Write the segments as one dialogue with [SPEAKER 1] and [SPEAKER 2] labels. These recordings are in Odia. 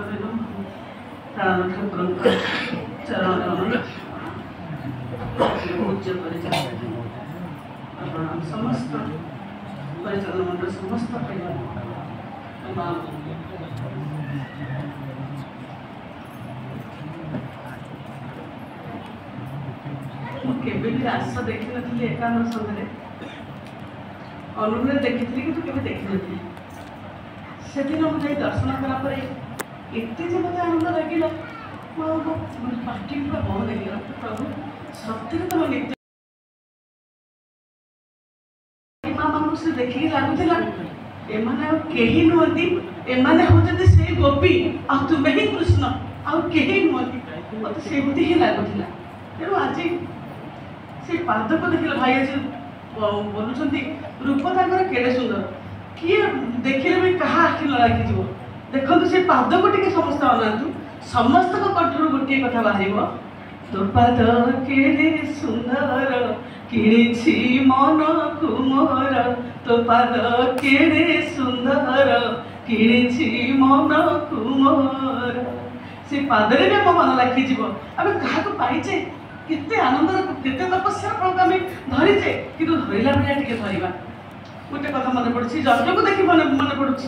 [SPEAKER 1] ଦିନ ପ୍ରାଣ ଠାକୁରଙ୍କ ଚରଣରେ ଅନୁରୋଧ ପୂଜ୍ୟ ପରିଚାଳନା ଆପଣ ସମସ୍ତ ପରିଚାଳନା ମଣ୍ଡଳ ସମସ୍ତ ମା। ମୁଁ କେବେ ବି ରାସ ଦେଖିନଥିଲି, ଏକାମ୍ର ସନ୍ଧ୍ୟାରେ ଅନୁଗୁଳରେ ଦେଖିଥିଲି କିନ୍ତୁ କେବେ ଦେଖିନଥିଲି। ସେଦିନ ମୁଁ ଯାଇ ଦର୍ଶନ କଲା ପରେ ଏତେ ଯେ ମୋତେ ଆନନ୍ଦ ଲାଗିଲା, ମୁଁ ଆଉ ମୋ ପାଟି ପୁରା ବନ୍ଦ ହେଇଗଲା। ପ୍ରଭୁ, ସତରେ ତମ ନିତ୍ୟ ମା ମାନଙ୍କୁ ସେ ଦେଖିକି ଲାଗୁଥିଲା ଏମାନେ ଆଉ କେହି ନୁହନ୍ତି, ଏମାନେ ହେଉଛନ୍ତି ସେଇ ଗୋପୀ ଆଉ ତୁମେ ହିଁ କୃଷ୍ଣ, ଆଉ କେହି ନୁହନ୍ତି। ମୋତେ ସେମିତି ହିଁ ଲାଗୁଥିଲା। ତେଣୁ ଆଜି ସେ ପାଦକୁ ଦେଖିଲେ ଭାଇ ଆଜି ବୋଲୁଛନ୍ତି ରୂପ ତାଙ୍କର କେଡ଼େ ସୁନ୍ଦର, କିଏ ଦେଖିଲେ ବି କାହା ଆଖି ନ ଲାଗିଯିବ। ଦେଖନ୍ତୁ ସେ ପାଦକୁ ଟିକେ ସମସ୍ତେ ଅନାନ୍ତୁ, ସମସ୍ତଙ୍କ କଣ୍ଠରୁ ଗୋଟିଏ କଥା ବାହାରିବ, ତୋ ପାଦ କେଡ଼େ ସୁନ୍ଦର କିଣିଛି ମନକୁ ମୋର, ତୋ ପାଦ କେଡ଼େ ସୁନ୍ଦର କିଣିଛି ମନକୁ ମୋର। ସେ ପାଦରେ ବି ଆମ ମନ ଲାଖିଯିବ। ଆମେ କାହାକୁ ପାଇଛେ, କେତେ ଆନନ୍ଦର କେତେ ତପସ୍ୟାର ଫଳକୁ ଆମେ ଧରିଛେ, କିନ୍ତୁ ଧରିଲା ଭଳିଆ ଟିକେ ଧରିବା। ଗୋଟେ କଥା ମନେ ପଡୁଛି, ଯଜ୍ଞକୁ ଦେଖି ମନେ ପଡୁଛି,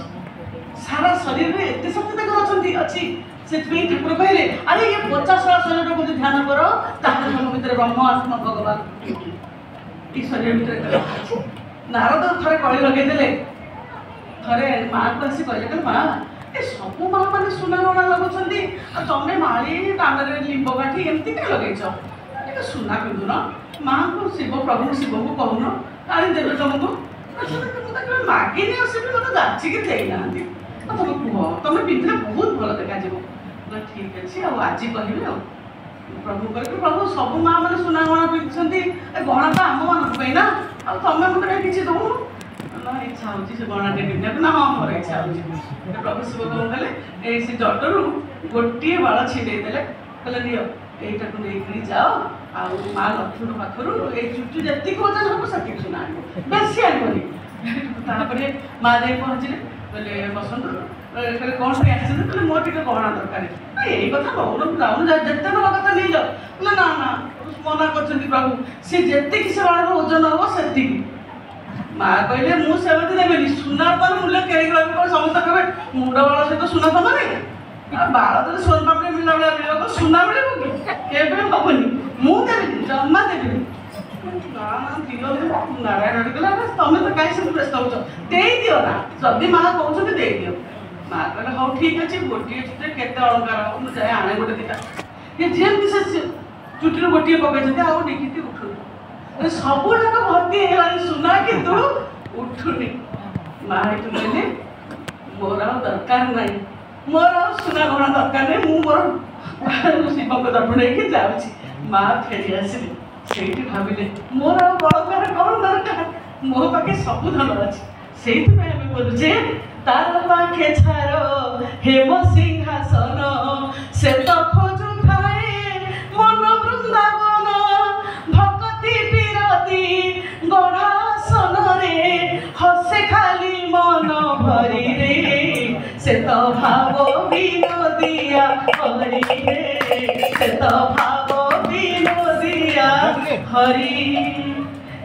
[SPEAKER 1] ସାରା ଶରୀରରେ ଏତେ ଶକ୍ତି ତାଙ୍କର ଅଛନ୍ତି ଅଛି। ସେଥିପାଇଁ ଠାକୁର କହିଲେ, ଆରେ ଇଏ ପଚାଶଳା ଶରୀରକୁ ଯଦି ଧ୍ୟାନ କର ତାହେଲେ ତମ ଭିତରେ ବ୍ରହ୍ମ ଆତ୍ମା ଭଗବାନ ଏଇ ଶରୀର ଭିତରେ ଅଛି। ନାରଦ ଥରେ କଳି ଲଗେଇଦେଲେ। ଥରେ ମାଆକୁ ଆସି କହିଲେ, ମା, ଏ ସବୁ ମା ମାନେ ସୁନା ଗହଣା ଲଗାଉଛନ୍ତି ଆଉ ତମେ ମାଳି କାନରେ ଲିମ୍ବ କାଠି ଏମିତି କାଇଁ ଲଗେଇଛ? ଟିକେ ସୁନା ପିନ୍ଧୁନ। ମାଆଙ୍କୁ ଶିବ ପ୍ରଭୁ ଶିବଙ୍କୁ କହୁନ ଆଣିଦେବେ ତମକୁ। ମୁଁ ତ କେବେ ମାଗିନି ଆଉ ସେ ବି ମୋତେ ଯାଚିକି ଦେଇନାହାନ୍ତି। ତମେ କୁହ, ତମେ ପିନ୍ଧିଲେ ବହୁତ ଭଲ ଦେଖାଯିବ। ନା ଠିକ ଅଛି, ଆଉ ଆଜି କହିବି। ଆଉ ପ୍ରଭୁ କହିଲେ, ପ୍ରଭୁ, ସବୁ ମା ମାନେ ସୁନା ଗହଣା ପିନ୍ଧୁଛନ୍ତି, ଏ ଗହଣା ତ ଆମ ମାନଙ୍କ ପାଇଁ ନା, ଆଉ ତମେ ମୋତେ କାହିଁ କିଛି ଦଉନ? ନା ଇଚ୍ଛା ହଉଛି ସେ ଗହଣାଟେ ପିନ୍ଧିବାକୁ। ନା ହଁ, ମୋର ଇଚ୍ଛା ହଉଛି। ପ୍ରଭୁ ଶିବ କଣ କଲେ, ଏଇ ସେ ଜଟରୁ ଗୋଟିଏ ବାଳ ଛିଣ୍ଡେଇ ଦେଲେ, କହିଲେ ନିଅ ଏଇଟାକୁ ନେଇକିରି ଯାଅ ଆଉ ମା ଲକ୍ଷ୍ମୀଙ୍କ ପାଖରୁ ଏଇ ଚୁଟି ଯେତିକି ଓଜନ ହବ ସେତିକି ସୁନା ଆଣିବ, ବେଶୀ ଆଣିବନି। ତାପରେ ମା ଯାଇ ପହଞ୍ଚିଲେ, କହିଲେ ବସନ୍ତୁ। କହିଲେ କ'ଣ ପାଇଁ ଆସିଛନ୍ତି? କହିଲେ ମୋର ଟିକେ ଗହଣା ଦରକାର। ଏଇ କଥା ନଉନ, ଯାଉନ, ଯେତେ ନେବା କଥା ନେଇଯାଅ। ନା ନା ନା, ମନା କରିଛନ୍ତି ପ୍ରଭୁ, ସେ ଯେତିକି ସେ ବାଳର ଓଜନ ହବ ସେତିକି। ମା କହିଲେ ମୁଁ ସେମିତି ଦେବେନି, ସୁନାର ତାର ମୂଲ୍ୟ କେହି କହିବେ କଣ? ସମସ୍ତେ କହିବେ ମୁଣ୍ଡ ବାଳ ସହିତ ସୁନା ସମାନେ, ବାଳ ତ ସୋନପାପଡ଼ି ମିଳିଲା ଭଳିଆ ମିଳିବ, ସୁନା ମିଳିବ କି? କେବେ ହବନି, ମୁଁ ଦେବିନି, ଜମା ଦେବିନି। ନା ନା ଦିଅନ୍ତୁ। ନାରାୟଣ କହିଲେ ତମେ ତ କାହିଁ ସେମିତି ବ୍ୟସ୍ତ ହଉଛ, ଦେଇଦିଅ ନା, ଯଦି ମା କହୁଛନ୍ତି ଦେଇଦିଅ। ମା କହିଲେ ହଉ ଠିକ ଅଛି, ଗୋଟିଏ ଚୁଟିରେ କେତେ ଅଳଙ୍କାର ହବ, ମୁଁ ଯାଏ ଆଣେ ଗୋଟେ ଦିଟା। ଯେମିତି ସେ ଚୁଟିରୁ ଗୋଟିଏ ପକେଇଛନ୍ତି ଆଉ ନିକିତି ଉଠୁନି, ସବୁ ଯାକ ଭର୍ତ୍ତି ହେଇଗଲାଣି ସୁନା କିନ୍ତୁ ଉଠୁନି। ମା ଏଠୁ କହିଲେ ମୋର ଆଉ ଦରକାର ନାହିଁ, ମୋର ଆଉ ସୁନା ଗହଣା ଦରକାର ନାହିଁ, ମୁଁ ମୋର ଶିବଙ୍କ ଦର୍ପଣ ହେଇକି ଯାଉଛି। ମା ଫେରି ଆସିଲେ, ସେଇଠି ଭାବିଲେ ମୋର ଆଉ ଅଳଙ୍କାର କଣ ଦରକାର, ମୋ ପାଖେ ସବୁ ଧନ ଅଛି। ସେଇଥିପାଇଁ ଆମେ ବୋଲୁଛେ ତାର ପାଖେ ଛାର ହେମ ସିଂହାସନ, ସେ ତ ଖୋଜୁଥାଏ ମନ ବୃନ୍ଦାବନ, ଭକତି ବିରତି ଗଢ଼ାସନରେ ହସେ ଖାଲି ମନ ଭରିରେ, ସେ ତ ଭାବ ବିନୋଦିଆ ହରି ରେ, ସେ ତ ଭାବ ବିନୋଦିଆ ହରି।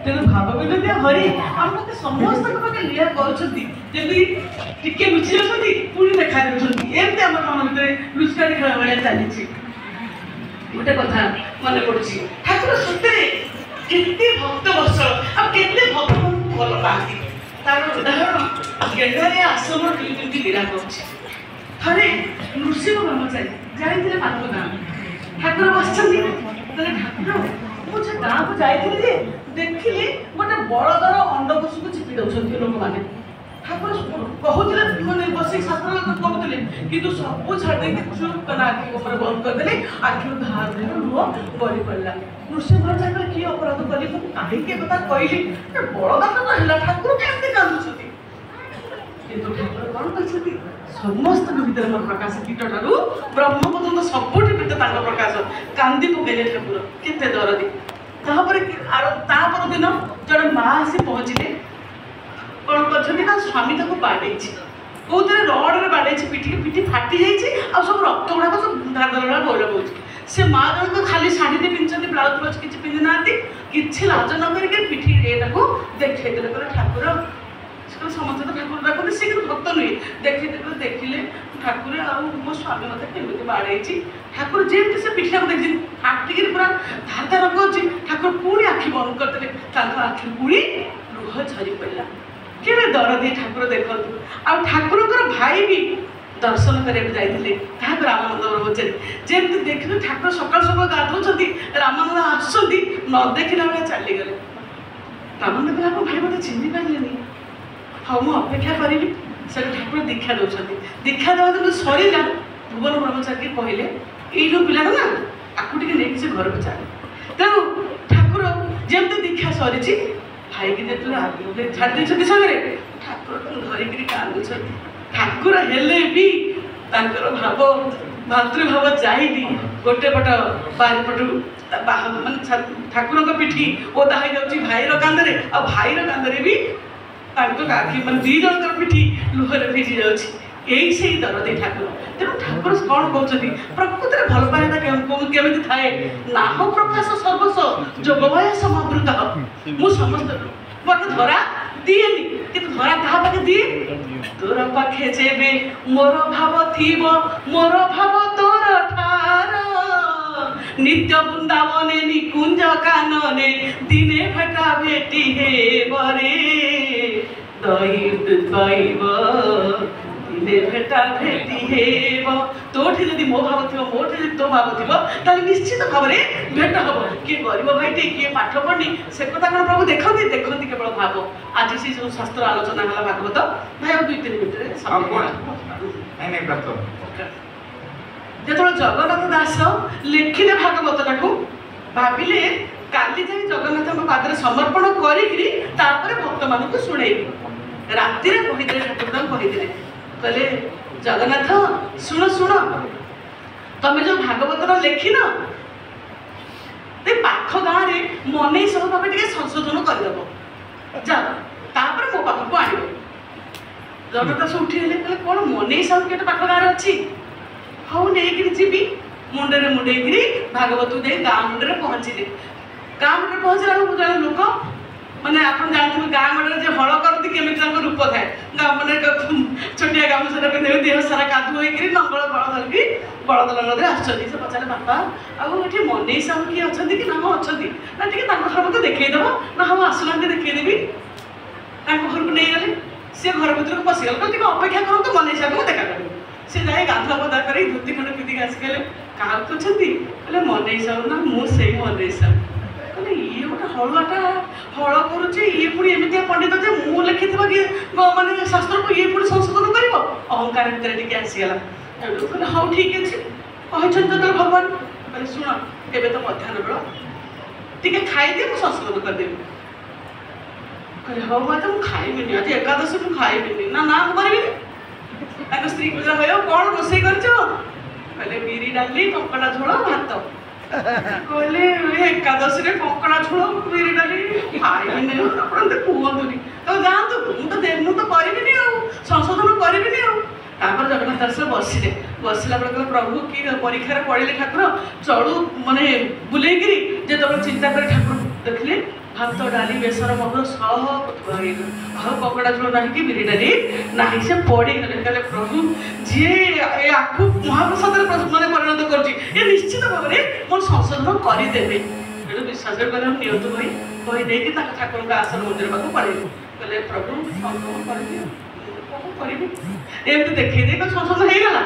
[SPEAKER 1] ତେଣୁ ଭାବ ବିନୋଦିଆ ହରି ଆମ ପାଖେ ସମସ୍ତଙ୍କ ପାଖେ ଲୀଳା କରୁଛନ୍ତି। ଯେମିତି ଟିକେ ଲୁଚି ଯାଉଛନ୍ତି ପୁଣି ଦେଖା ଦେଉଛନ୍ତି, ଏମିତି ଆମ ମନ ଭିତରେ ଲୁଚକାଳି ଖେଳ ଭଳିଆ ଚାଲିଛି। ଗୋଟେ କଥା ମନେ ପଡୁଛି, ଠାକୁର ସତରେ କେତେ ଭକ୍ତ ବତ୍ସଳ ଆଉ କେତେ ଭକ୍ତମାନଙ୍କୁ ଭଲ ପାଆନ୍ତି ତାର ଉଦାହରଣ ଗେଣ୍ଡାରିଆ ଆଶ୍ରମର ଦୁଇ ତିନିଟି ଲୀଳା କରୁଛି। ଥରେ ନୃସିଂହ ବ୍ରହ୍ମଚାରୀ ଯାଇଥିଲେ ପାଖ ଗାଁ, ଠାକୁର ବସିଛନ୍ତି। କହିଲେ ଠାକୁର, ମୁଁ ସେ ଗାଁକୁ ଯାଇଥିଲି ଯେ ଦେଖିଲି ଗୋଟେ ବଳଦର ଅଣ୍ଡକୋଷକୁ ଚିପି ଦଉଛନ୍ତି ଲୋକମାନେ। ଠାକୁର କହୁଥିଲେ, ମାନେ ବସିକି ଶାସ୍ତ୍ର କହୁଥିଲେ, କିନ୍ତୁ ସବୁ ଛାଡ଼ି ଦେଇକି ଚୁପ୍ କନା ଆଖି ଉପରେ ବନ୍ଦ କରିଦେଲେ, ଆଖିରୁ ଧାର ଧାର ଲୁହ ଗଳି ପଡ଼ିଲା। ନୃସିଂହ ବ୍ରହ୍ମଚାରୀ କହିଲେ କି ଅପରାଧ କଲି ମୁଁ, କାହିଁକି ଏ କଥା କହିଲି? ବଳଦଟା ତ ହେଲା, ଠାକୁର କେମିତି କାନ୍ଦୁଛନ୍ତି? କିନ୍ତୁ ଠାକୁର କଣ କହିଛନ୍ତି, ସମସ୍ତଙ୍କ ଭିତରେ ମୋର ପ୍ରକାଶ, କୀଟ ଠାରୁ ବ୍ରହ୍ମ ପର୍ଯ୍ୟନ୍ତ ସବୁଠି ଭିତରେ ତାଙ୍କ ପ୍ରକାଶ। କାନ୍ଦି ପକେଇଲେ ଠାକୁର, କେତେ ଦରଦି। ତାପରେ ଆର ତା ପରଦିନ ଜଣେ ମା ଆସି ପହଞ୍ଚିଲେ। କଣ କରିଛନ୍ତି ନା ସ୍ୱାମୀ ତାକୁ ବାଡ଼େଇଛି, କୋଉଥିରେ ରଡରେ ବାଡ଼େଇଛି ପିଠିକି, ପିଠି ଫାଟି ଯାଇଛି ଆଉ ସେ ମା ଜଣକ ଖାଲି ଶାଢ଼ୀରେ ପିନ୍ଧିଛନ୍ତି, ବ୍ଲାଉଜ ଫ୍ଲାଉଜ କିଛି ପିନ୍ଧି ନାହାନ୍ତି, କିଛି ଲାଜ ନ କରିକି ପିଠି ଏଟାକୁ ଦେଖେଇଦେଲେ। କହିଲେ ଠାକୁର, ସେ କହିଲେ ସମସ୍ତେ ତ ଠାକୁର ଡାକନ୍ତି, ସେ କିନ୍ତୁ ଭକ୍ତ ନୁହେଁ। ଦେଖେଇଦେଲେ, ଦେଖିଲେ ଠାକୁର ଆଉ ମୋ ସ୍ୱାମୀ ମୋତେ କେମିତି ବାଡ଼େଇଛି। ଠାକୁର ଯେମିତି ସେ ପିଠିଟାକୁ ଦେଖିଛନ୍ତି ଫାଟିକିରି ପୁରା ଧାର ଧାର କରୁଛି। ଠାକୁର ପୁଣି ଆଖି ବନ୍ଦ କରିଦେଲେ, ତାଙ୍କ ଆଖିରୁ ପୁଣି ଲୁହ ଝରି ପଡ଼ିଲା। କେବେ ଦରଦି ଠାକୁର ଦେଖନ୍ତୁ। ଆଉ ଠାକୁରଙ୍କର ଭାଇ ବି ଦର୍ଶନ କରିବାକୁ ଯାଇଥିଲେ କାହାକୁ, ରାମାନନ୍ଦ ବ୍ରହ୍ମଚାରୀ। ଯେମିତି ଦେଖିଲୁ ଠାକୁର ସକାଳୁ ସକାଳୁ ଗାଧଉଛନ୍ତି, ରାମାନନ୍ଦ ଆସୁଛନ୍ତି, ନ ଦେଖିଲା ବେଳେ ଚାଲିଗଲେ। ରାମାନନ୍ଦ କହିଲେ ଆପଣ ଭାଇ ମୋତେ ଚିହ୍ନି ପାରିଲେନି, ହଉ ମୁଁ ଅପେକ୍ଷା କରିବି। ସେଠୁ ଠାକୁର ଦୀକ୍ଷା ଦେଉଛନ୍ତି। ଦୀକ୍ଷା ଦେବା ଯେମିତି ସରିଲା, ଭୁବନ ବ୍ରହ୍ମଚାରୀ କହିଲେ ଏଇ ଯେଉଁ ପିଲାଟା ନା ଆକୁ ଟିକେ ନେଇକି ସେ ଘରକୁ ଚାଲେ। ତେଣୁ ଠାକୁର ଯେମିତି ଦୀକ୍ଷା ସରିଛି, ଭାଇକି ଯେତେବେଳେ ଛାଡ଼ି ଦେଇଛନ୍ତି ସାଙ୍ଗରେ, ଠାକୁର ତାଙ୍କୁ ଧରିକିରି କାନ୍ଦୁଛନ୍ତି। ଠାକୁର ହେଲେ ବି ତାଙ୍କର ଭାବ ଭାତୃଭାବ ଯାଇନି। ଗୋଟେ ପଟ ବାରିପଟୁ ମାନେ ଠାକୁରଙ୍କ ପିଠି ଓଦା ହେଇଯାଉଛି ଭାଇର କାନ୍ଧରେ, ଆଉ ଭାଇର କାନ୍ଧରେ ବି ତାଙ୍କ ଆଖି ମାନେ ଦି ଜଣଙ୍କର ପିଠି ଲୁହରେ ଭିଜି ଯାଉଛି। ଏଇ ସେଇ ଦରଦି ଠାକୁର। ତେଣୁ ଠାକୁର କ'ଣ କହୁଛନ୍ତି, ପ୍ରକୃତରେ ଭଲ ପାଇବା କେମିତି ଥାଏ? ନାହ ପ୍ରକାଶ ସର୍ବସ୍ୱ ଯୋଗମୟ ସମାବୃତ। ମୁଁ ସମସ୍ତ ପାଖେ ଧରା ଦିଏନି, କିନ୍ତୁ ଧରା କାହା ପାଖେ ଦିଏ? ତୋର ପାଖେ ଯେବେ ମୋର ଭାବ ଥିବ, ମୋର ଭାବ ତୋର ଠାର, ନିତ୍ୟ ବୃନ୍ଦାବନେ ନିକୁଞ୍ଜ କାନନେ ଦିନେ ଭେଟା ଭେଟି ହେବରେ, ଦୈବ ଦିନେ ଭେଟା ଭେଟି ହେବ। ତୋଠି ଯଦି ମୋ ଭାବ ଥିବ, ମୋଠି ଯଦି ତୋ ଭାବ ଥିବ, ତାହେଲେ ନିଶ୍ଚିତ ଭାବରେ ଭେଟ ହବ। କିଏ ଗରିବ ଭାଇଟେ, କିଏ ପାଠ ପଢ଼ନି, ସେ କଥା କ'ଣ ପ୍ରଭୁ ଦେଖନ୍ତି? ଦେଖନ୍ତି କେବଳ ଭାବ। ଆଜି ସେ ଯୋଉ ଶାସ୍ତ୍ର ଆଲୋଚନା ହେଲା ଭାଗବତ, ଭାଇ ଆଉ 2-3 ମିନିଟରେ। ଯେତେବେଳେ ଜଗନ୍ନାଥ ଦାସ ଲେଖିଲେ ଭାଗବତଟାକୁ, ଭାବିଲେ କାଲି ଯାଇ ଜଗନ୍ନାଥଙ୍କ ପାଦରେ ସମର୍ପଣ କରିକିରି ତାପରେ ଭକ୍ତମାନଙ୍କୁ ଶୁଣେଇବି। ରାତିରେ କହିଦେଲେ, ଠାକୁର ତାଙ୍କୁ କହିଦେଲେ, କହିଲେ ଜଗନ୍ନାଥ ଶୁଣ ଶୁଣ, ତମେ ଯୋଉ ଭାଗବତଟା ଲେଖିନ ପାଖ ଗାଁରେ ମନେଇ ସବୁ ଭାବେ ଟିକେ ସଂଶୋଧନ କରିଦେବ, ଯାଅ ତାପରେ ମୋ ପାଖକୁ ଆଣିବ। ଜଗନ୍ନାଥ ଦାସ ଉଠିଗଲେ, କହିଲେ କ'ଣ ମନେଇ ସାହୁ କେତେ ପାଖ ଗାଁରେ ଅଛି, ହଉ ନେଇକିରି ଯିବି। ମୁଣ୍ଡରେ ମୁଣ୍ଡେଇକିରି ଭାଗବତକୁ ଯାଇ ଗାଁ ମୁଣ୍ଡରେ ପହଞ୍ଚିଲେ। ଗାଁ ମୁଣ୍ଡରେ ପହଞ୍ଚିଲା ବେଳକୁ ଜଣେ ଲୋକ, ମାନେ ଆପଣ ଜାଣିଥିବେ ଗାଁ ମୁଣ୍ଡରେ ଯେ ହଳ କରନ୍ତି କେମିତି ତାଙ୍କ ରୂପ ଥାଏ, ଗାଁ ମାନେ ଛୋଟିଆ ଗାମୁଛାଟା ପିନ୍ଧିବେ, ଦେହ ସାରା କାଦୁଅ ହେଇକିରି ନଙ୍ଗଳ ବଳ ଧରିକି ବଳଦ ଲଙ୍ଗଳରେ ଆସୁଛନ୍ତି। ସେ ପଚାରିଲେ ବାପା ଆଉ ଏଠି ମନେଇ ସାହୁ କିଏ ଅଛନ୍ତି କି? ନା ହଁ ଅଛନ୍ତି। ନା ଟିକେ ତାଙ୍କ ଘର ମୋତେ ଦେଖେଇଦେବ। ନା ହଉ ଆସୁନାହାନ୍ତି ଦେଖେଇଦେବି। ତାଙ୍କ ଘରକୁ ନେଇଗଲେ। ସେ ଘର ଭିତରକୁ ପଶିଗଲେ, କହିଲେ ଟିକେ ଅପେକ୍ଷା କରନ୍ତୁ, ମନେଇ ସାହୁଙ୍କୁ ଦେଖା କରିବି। ସେ ଯାଇ ଗାଧୁଆ ପାଧୁଆ କରି ଧୋତି ଖଣ୍ଡେ ପିନ୍ଧିକି ଆସି କହିଲେ କାହାକୁ ଅଛନ୍ତି? କହିଲେ ମନେଇ ସାହୁ। ନା ମୁଁ ସେଇ ମନେଇ ସାହୁ। କହିଲେ ଇଏ ଗୋଟେ ହଳୁଆଟା ହଳ କରୁଛି, ଇଏ ପୁଣି ଏମିତିଆ ପଣ୍ଡିତ ଯେ ମୁଁ ଲେଖିଥିବା କି ମାନେ ଶାସ୍ତ୍ରକୁ ଇଏ ପୁଣି ସଂଶୋଧନ କରିବ। ଅହଙ୍କାର ଭିତରେ ଟିକେ ଆସିଗଲା। ତେଣୁ କହିଲେ ହଉ ଠିକ୍ ଅଛି, କହିଛନ୍ତି ଯେତେବେଳେ ଭଗବାନ। କହିଲେ ଶୁଣ ଏବେ ତ ମଧ୍ୟାହ୍ନ ବେଳ, ଟିକେ ଖାଇଦିଏ ମୁଁ ସଂଶୋଧନ କରିଦେବି। କହିଲେ ହଉ ମା ତ ମୁଁ ଖାଇବିନି ଆଜି ଏକାଦଶୀ, ମୁଁ ଖାଇବିନି। ନା ନା ମୁଁ କରିବିନି। ତାଙ୍କ ସ୍ତ୍ରୀ ପଚାରିଲା ଭାଇ କ'ଣ ରୋଷେଇ କରିଛ? କହିଲେ ବିରି ଡାଲି କଙ୍କଡ଼ା ଝୋଳ ଭାତ। କହିଲେ ଏକାଦଶୀରେ କଙ୍କଡ଼ା ଝୋଳ ବିରି ଡାଲି ଖାଇବିନି, ଆପଣ ଏମିତି କୁହନ୍ତୁନି, ତ ଯାଆନ୍ତୁ, ମୁଁ ତ କରିବିନି ଆଉ ସଂଶୋଧନ କରିବିନି ଆଉ। ତାପରେ ଜଗନ୍ନାଥ ଦାସ ବସିଲେ। ବସିଲା ପରେ କହିଲେ ପ୍ରଭୁ କି ପରୀକ୍ଷାରେ ପଡ଼ିଲେ ଠାକୁର, ଚଳୁ ମାନେ ବୁଲେଇକିରି ଯେତେବେଳେ ଚିନ୍ତା କରି ଠାକୁର ଦେଖିଲେ ଭାତ ଡାଲି ବେସର ମହୁର ସହ ହେଇଗଲା, ଆଉ କଙ୍କଡ଼ା ଝୋଳ ନାହିଁ କି ବିରି ଡାଲି ନାହିଁ। ସେ ପଡ଼ିଗଲେ। କହିଲେ ପ୍ରଭୁ ଯିଏ ଆକୁ ମହାପ୍ରସାଦରେ ମାନେ ପରିଣତ କରୁଛି, ଏ ନିଶ୍ଚିତ ଭାବରେ ମୋର ସଂଶୋଧନ କରିଦେବେ। ତେଣୁ ବିଶ୍ୱାସ କହିଲେ ନିଅନ୍ତୁ ଭାଇ, କହିଦେଇକି ତାଙ୍କ ଠାକୁରଙ୍କ ଆସନ ମନ୍ଦିର ପାଖକୁ ପଳେଇଲେ। କହିଲେ ପ୍ରଭୁ ସଂଶୋଧନ କରିଦିଅ, କଣ କରିବି ଏମିତି ଦେଖେଇ ଦେଇ ସଂଶୋଧନ ହେଇଗଲା।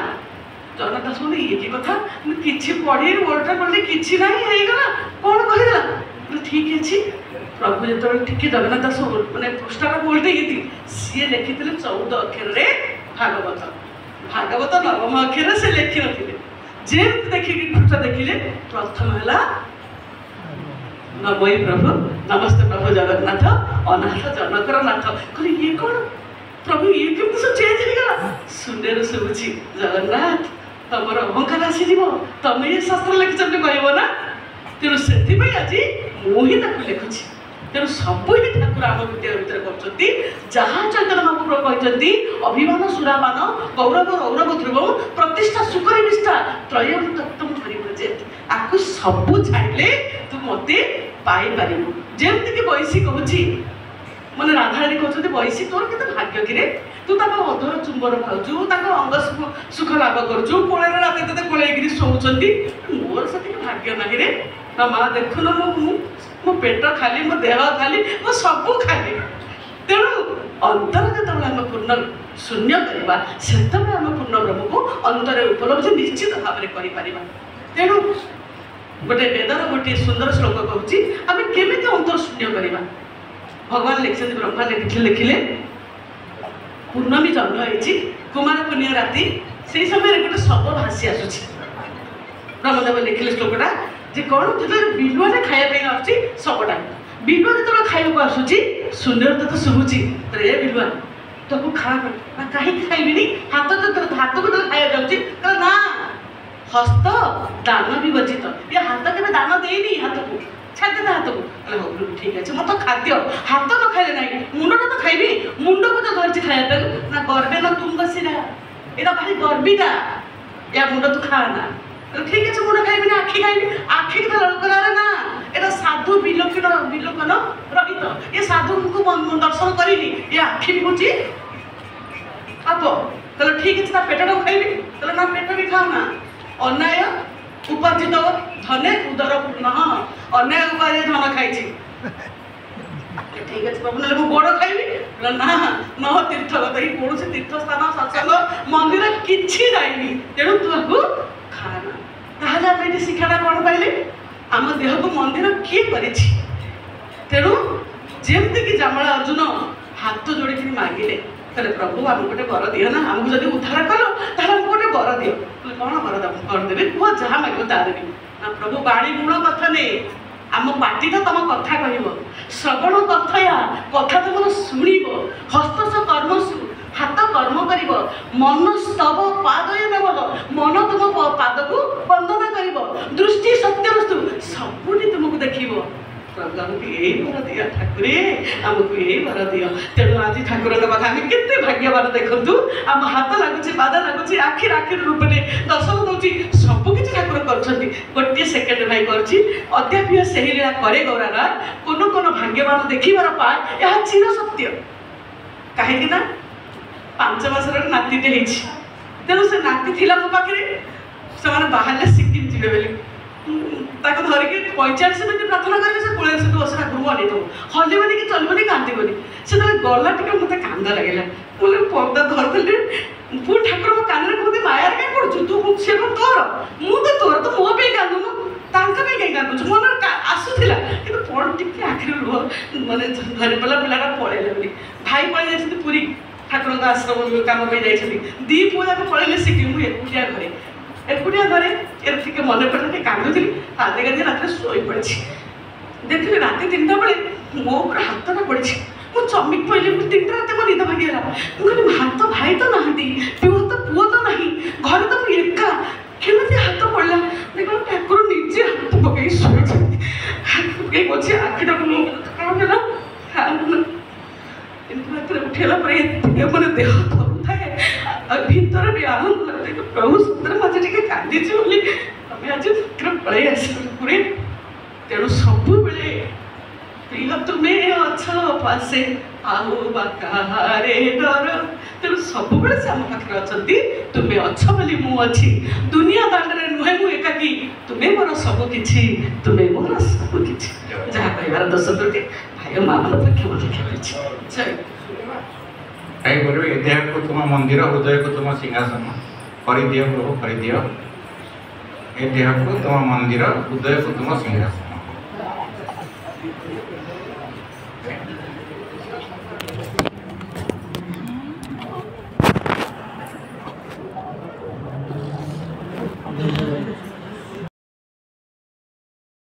[SPEAKER 1] ଜଗନ୍ନାଥ ଦାସ କହିଲେ ଇଏ କି କଥା, ମୁଁ କିଛି ପଢ଼ି ଓଲଟା ପଢ଼ିଲି କିଛି ନାହିଁ ହେଇଗଲା, କ'ଣ କହିଦେଲା? ଠିକ୍ ଅଛି। ପ୍ରଭୁ ଯେତେବେଳେ ଟିକେ ଜଗନ୍ନାଥ ଦାସ ମାନେ ପୃଷ୍ଠାଟାକୁ ଓଲଟେଇକି ସିଏ ଲେଖିଥିଲେ 14 ଅକ୍ଷରରେ ଭାଗବତ, ଭାଗବତ ନବମ ଅକ୍ଷରରେ ସେ ଲେଖିନଥିଲେ। ଯେମିତି ଦେଖିକି ପୃଷ୍ଠା ଦେଖିଲେ, ପ୍ରଥମ ହେଲା ନମୟୀ ପ୍ରଭୁ, ନମସ୍ତେ ପ୍ରଭୁ ଜଗନ୍ନାଥ ଅନାଥ ଜନକର ନାଥ। କହିଲେ ଇଏ କ'ଣ ପ୍ରଭୁ, ଇଏ କେମିତି ସବୁ ଚେଞ୍ଜ ହେଇଗଲା? ଶୂନ୍ୟରେ ଶୁଭୁଛି ଜଗନ୍ନାଥ ତମର ଅହଙ୍କାର ଆସିଯିବ, ତମେ ଏ ଶାସ୍ତ୍ର ଲେଖିଛ ବୋଲି କହିବ ନା, ତେଣୁ ସେଥିପାଇଁ ଆଜି ମୁଁ ହିଁ ତାକୁ ଲେଖୁଛି। ତେଣୁ ସବୁ ହିଁ ଠାକୁର ଆମ ହୃଦୟ ଭିତରେ କରୁଛନ୍ତି। ଯାହା ଚୈତନ୍ୟ ମହାପ୍ରଭୁ କହିଛନ୍ତି, ଅଭିମାନ ସୁରାପାନ ଗୌରବ ରୌରବ ଧ୍ରୁବ ପ୍ରତିଷ୍ଠା ସୁଖରେ ନିଷ୍ଠା ତ୍ରୟମ ତତ୍ତ୍ୱ ହରିଭଜେତ। ଆକୁ ସବୁ ଛାଡ଼ିଲେ ତୁ ମୋତେ ପାଇପାରିବୁ। ଯେମିତିକି ବୈଶୀ କହୁଛି, ମାନେ ରାଧାରାଣୀ କହୁଛନ୍ତି, ବୈଶୀ ତୋର କେତେ ଭାଗ୍ୟ କିରେ, ତୁ ତାଙ୍କ ଅଧର ଚୁମ୍ବନ ଖାଉଛୁ, ତାଙ୍କ ଅଙ୍ଗ ସୁଖ ଲାଭ କରୁଛୁ, କୋଳରେ ରାତି ତତେ କୋଳେଇକିରି ଶୋଉଛନ୍ତି, ମୋର ସେତିକି ଭାଗ୍ୟ ନାହିଁ ରେ। ନା ମା ଦେଖୁନ, ମୁଁ ମୋ ପେଟ ଖାଲି, ମୋ ଦେହ ଖାଲି, ମୋ ସବୁ ଖାଲି। ତେଣୁ ଅନ୍ତର ଯେତେବେଳେ ଆମେ ପୂର୍ଣ୍ଣ ଶୂନ୍ୟ କରିବା, ସେତେବେଳେ ଆମେ ପୂର୍ଣ୍ଣ ବ୍ରହ୍ମକୁ ଅନ୍ତରେ ଉପଲବ୍ଧି ନିଶ୍ଚିତ ଭାବରେ କରିପାରିବା। ତେଣୁ ଗୋଟେ ବେଦର ଗୋଟିଏ ସୁନ୍ଦର ଶ୍ଲୋକ କହୁଛି ଆମେ କେମିତି ଅନ୍ତର ଶୂନ୍ୟ କରିବା। ଭଗବାନ ଲେଖିଛନ୍ତି, ବ୍ରହ୍ମା ଲେଖିଲେ ପୂର୍ଣ୍ଣମୀ ଜନ୍ମ ହେଇଛି, କୁମାର ପୂର୍ଣ୍ଣିମା ରାତି, ସେଇ ସମୟରେ ଗୋଟେ ଶବ ଭାସି ଆସୁଛି। ବ୍ରହ୍ମଦେବ ଲେଖିଲେ ଶ୍ଲୋକଟା ଯେ କ'ଣ, ଯେତେବେଳେ ବିଲୁଆଟା ଖାଇବା ପାଇଁ ଆସୁଛି ଶବଟା, ବିଲୁଆ ଯେତେବେଳେ ଖାଇବାକୁ ଆସୁଛି, ଶୂନ୍ୟରେ ତ ଶୁଭୁଛି, ଏ ବିଲୁଆ ତାକୁ ଖା। ନା କାହିଁକି ଖାଇବିନି, ହାତ ହାତକୁ ଯେତେବେଳେ ଖାଇବାକୁ ଯାଉଛି, କହିଲା ନା ହସ୍ତ ଦାନ ବିବର୍ଜିତ, ଏ ହାତ କେବେ ଦାନ ଦେଇନି, ହାତକୁ ଛାଡ଼ିଦେ ତା ହାତକୁ। କହିଲେ ହଉ ଠିକ୍ ଅଛି, ମୋର ତ ଖାଦ୍ୟ, ହାତ ନ ଖାଇଲେ ନାହିଁ, ମୁଣ୍ଡଟା ତ ଖାଇବି। ମୁଣ୍ଡକୁ ତ ଧରିଛି ଖାଇବା ପାଇଁ, ନା ଗର୍ବେ ନ ତୁଙ୍ଗ ଶିରା, ଏଇଟା ଭାରି ଗର୍ବିଟା, ୟା ମୁଣ୍ଡ ତୁ ଖା ନା। ଠିକ୍ ଅଛି, ମୁଣ୍ଡ ଖାଇବିନି, ଆଖି ଖାଇବି। ଆଖିକି ଧରିଲା ନା ଏଇଟା ସାଧୁ ବିଲୋକନ ବିଲୋକନ ରହିତ, ଏ ସାଧୁଙ୍କୁ ଦର୍ଶନ କରିନି, ଏ ଆଖି ବି ହେଉଛି ପାପ। ତାହେଲେ ଠିକ୍ ଅଛି, ତା ପେଟଟାକୁ ଖାଇବି। ତାହେଲେ ନା ପେଟ ବି ଖାଅ ନା। ଅନ୍ୟାୟ ଉପାର୍ଜିତ ଧନେ ଉଦର ପୂର୍ଣ୍ଣ, ଅନ୍ୟାୟ ଉପାୟରେ ଧନ ଖାଇଛି। ଠିକ୍ ଅଛି ବାବୁ, ନହେଲେ ମୁଁ ଗୋଡ଼ ଖାଇବି। ନା ନ ତୀର୍ଥଗତ, ଏଇ କୌଣସି ତୀର୍ଥସ୍ଥାନ ସତ୍ସଙ୍ଗ ମନ୍ଦିର କିଛି ଯାଇନି, ତେଣୁ ତୁ ଆକୁ ଖା ନା। ତାହେଲେ ଆମେ ଏଠି ଶିକ୍ଷାଟା କ'ଣ ପାଇଲେ? ଆମ ଦେହକୁ ମନ୍ଦିର କିଏ କରିଛି? ତେଣୁ ଯେମିତିକି ଜାମଳା ଅର୍ଜୁନ ହାତ ଯୋଡ଼ିକିରି ମାଗିଲେ, ତାହେଲେ ପ୍ରଭୁ ଆମକୁ ଗୋଟେ ବର ଦିଅ ନା, ଆମକୁ ଯଦି ଉଦ୍ଧାର କଲ ତାହେଲେ ଆମକୁ ଗୋଟେ ବର ଦିଅ। କହିଲେ କ'ଣ ବର ଦେବ, କ'ଣ ଦେବି କୁହ, ଯାହା ମାଗିବ ତାହା ଦେବି। ନା ପ୍ରଭୁ ବାଣୀ ଗୁଣ କଥା ନେଇ, ଆମ ପାଟିଟା ତମ କଥା କହିବ, ଶ୍ରବଣ କଥୟା କଥା ତମର ଶୁଣିବ, ହସ୍ତସ କର୍ମସୁ ହାତ କର୍ମ କରିବ, ମନସ୍ତବ ପାଦୟ ନବ, ମନ ତୁମ ପାଦକୁ ବନ୍ଦନା କରିବ, ଦୃଷ୍ଟି ସତ୍ୟବସ୍ତୁ ସବୁଠି ତୁମକୁ ଦେଖିବ। ପ୍ରଭୁ ଆମକୁ ଏଇ ବର ଦିଅ ଠାକୁରେ, ଆମକୁ ଏଇ ବର ଦିଅ। ତେଣୁ ଆଜି ଠାକୁରଙ୍କ ପାଖେ ଆମେ କେତେ ଭାଗ୍ୟବାନ ଦେଖନ୍ତୁ, ଆମ ହାତ ଲାଗୁଛି, ପାଦ ଲାଗୁଛି, ଆଖିର ଆଖିର ରୂପରେ ଦର୍ଶନ ଦେଉଛି, ସବୁ କିଛି ଠାକୁର କରୁଛନ୍ତି। ଗୋଟିଏ ସେକେଣ୍ଡ ଭାଇ କରୁଛି, ଅଦ୍ୟାପି ସେହି ଲୀଳା କରେ ଗୌରାରା, କୋନ କୋନ ଭାଗ୍ୟବାନ ଦେଖିବାର ପାଏ, ଏହା ଚିର ସତ୍ୟ। କାହିଁକି ନା 5 ମାସର ଗୋଟେ ନାତିଟେ ହେଇଛି, ତେଣୁ ସେ ନାତି ଥିଲା ମୋ ପାଖରେ। ସେମାନେ ବାହାରିଲେ ସିକିମ୍ ଯିବେ ବୋଲି, ତାକୁ ଧରିକି 45 ମିନିଟ୍ ପ୍ରାର୍ଥନା କରିକି ସେ କୋଳରେ ସେଠୁ ବସି ଠାକୁରଙ୍କୁ ଅନେଇଥିବ, ହଲିବନି କି ଚଲିବନି, କାନ୍ଦିବନି। ସେତେବେଳେ ଗଲା ଟିକେ ମୋତେ କାନ୍ଦ ଲାଗିଲା, ମୁଁ ପର୍ଦା ଧରିଥିଲି, ପୁଣି ଠାକୁର ମୋ କାନରେ କୁହନ୍ତି ମାୟାରେ କାହିଁ ପଡ଼ୁଛୁ ତୁ, ସେ କଣ ତୋର, ମୁଁ ତ ତୋର, ତୁ ମୋ ପାଇଁ କାନ୍ଦୁନୁ, ତାଙ୍କ ପାଇଁ କାହିଁ କାନ୍ଦୁଛୁ? ମନରେ ଆସୁଥିଲା, କିନ୍ତୁ ପଣ ଟିକେ ଆଖିରେ ଲୁହ ମାନେ ଧରି ପଡ଼ିଲା। ପିଲାଟା ପଳେଇଲେ ବୋଲି, ଭାଇ ପଳେଇ ଯାଇଛନ୍ତି ପୁରୀ ଠାକୁରଙ୍କ ଆଶ୍ରମ କାମ ପାଇଁ ଯାଇଛନ୍ତି, ଦି ପୁଅ ଯାକ ପଳେଇଲେ ସିକିମ୍, ମୁଁ ଏକୁଟିଆ ଘରେ, ଏକୁଟିଆ ଘରେ। ଏ ଟିକେ ମନେ ପଡ଼ିଲା, ଟିକେ କାନ୍ଦୁଥିଲି, କାନ୍ଦି କାନ୍ଦି ରାତିରେ ଶୋଇପଡ଼ିଛି। ଦେଖିଲି ରାତି 3ଟା ବେଳେ ମୋ ଉପରେ ହାତଟା ପଡ଼ିଛି, ମୁଁ ଚମିକି ପଡ଼ିଲି। ମୁଁ 3ଟା ରାତି ମୋ ନିଦ ଭାଙ୍ଗିଗଲା। ମୁଁ କହିଲି ହାତ, ଭାଇ ତ ନାହାନ୍ତି, ପୁଅ ତ ନାହିଁ, ଘରେ ତ ମୁଁ ଏକା, କେମିତି ହାତ ପଡ଼ିଲା? ଦେଖିଲା ଠାକୁର ନିଜେ ହାତ ପକେଇ ଶୋଇଛନ୍ତି। ହାତ ପକେଇ କହୁଛି ଆଖିଟାକୁ ମୁଁ କ'ଣ ହେଲା, ଏମିତି ରାତିରେ ଉଠିଲା ପରେ ଏତେ ମାନେ ଦେହ ଥରୁଥାଏ, ଆଉ ଭିତରେ ବି ଆନନ୍ଦ ଲାଗୁଥାଏ, ପ୍ରଭୁ ସତରେ ମୁଁ ଆଜି ଟିକେ କାନ୍ଦିଛି ବୋଲି ତମେ ଆଜି ଶୀଘ୍ର ପଳେଇ ଆସିଲ ଠାକୁରେ। ତେଣୁ ସବୁବେଳେ ପ୍ରିୟ ତୁମେ ଅଛ ପାଶେ, ଆଉ ବା କାହାରେ ଡର। ତେଣୁ ସବୁବେଳେ ସେ ଆମ ପାଖରେ ଅଛନ୍ତି, ତୁମେ ଅଛ ବୋଲି ମୁଁ ଅଛି, ଦୁନିଆ ଦାଣ୍ଡରେ ନୁହେଁ ମୁଁ ଏକାକି, ତୁମେ ମୋର ସବୁ କିଛି, ତୁମେ ମୋର ସବୁ କିଛି। ଯାହା କହିବାର ଦୋଷ ତ୍ରୁଟି ଭାଇ ମା ମାନଙ୍କ କ୍ଷମା ଭିକ୍ଷା କରିଛି। ଜୟ।
[SPEAKER 2] କାହିଁ କରିବେ, ଏ ଦେହକୁ ତୁମ ମନ୍ଦିର, ହୃଦୟକୁ ତୁମ ସିଂହାସନ କରିଦିଅ ପ୍ରଭୁ, କରିଦିଅ। ଏ ଦେହକୁ ତୁମ ମନ୍ଦିର, ହୃଦୟକୁ ତୁମ ସିଂହାସନ।